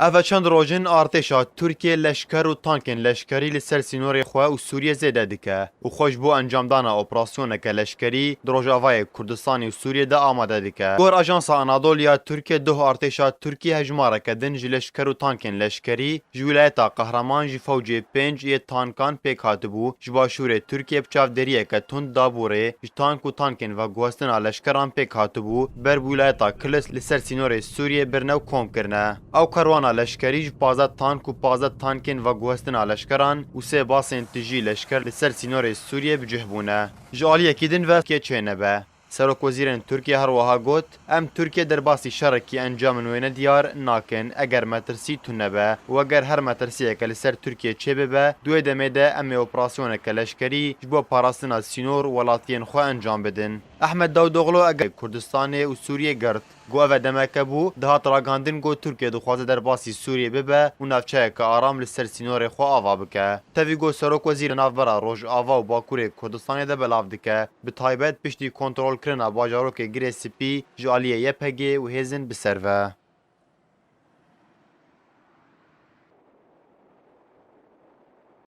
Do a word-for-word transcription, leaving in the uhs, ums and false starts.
Ev çend roj in artêşa Tirkiyê leşker û tankên leşkerî li ser sînorê xwe û Sûriyê zêde dike û xwe ji bo encamdana operasyoneke leşkerî di Rojavayê Kurdistanê û Sûriyê de amade dike. Gor Ajansa Anadolu ya Tirkiyê, doh artêşa Tirkiyê hejmareke din ji leşker û tankên leşkerî ji wîlayeta Qehreman ji fewcê pênc yê tankan pêk hatibû, ji başûrê Tirkiyê bi çavdêriyeke tund dabûrê ji tank û tankên veguhestina leşkeran pêk hatibû, ber bi wîlayeta Kilis li ser sînorê Sûriyê birine û kom kirine. Ew kerwana leşkerî ji pazdeh tank û pazdeh tankên veguhestina leşkeran û sê basên tijî leşker li ser sînorê Sûriyê bi cih bûne. Ji aliyekî din ve kê çênebe. Serokwezîrên Tirkiye her wiha got, Em Tirkiye derbasî şerekî encamên wêne diyar nakin, eger metirsî tune be û eger her metirsiyeke li ser Tirkiye çêbibe, di wê demê de em ê operasyoneke leşkerî ji bo parastina sînor û welatiyên xwe encam bidin. Ehmed Dawutoglu eger Kurdistanê û Sûriyê girt, got, Ev demeke bû, dihat ragihandin got Tirkiye dixwaze derbasî Sûriyê bibe û navçeyeke aram li ser sînorê xwe ava bike. Tevî got Serokwezîrê navbera Rojava û Bakurê Kurdistanê de belav dike. Bi taybet piştî kontrolkirina bajarokê Girê Spî ji aliyê Y P G û hêzên bi ser ve.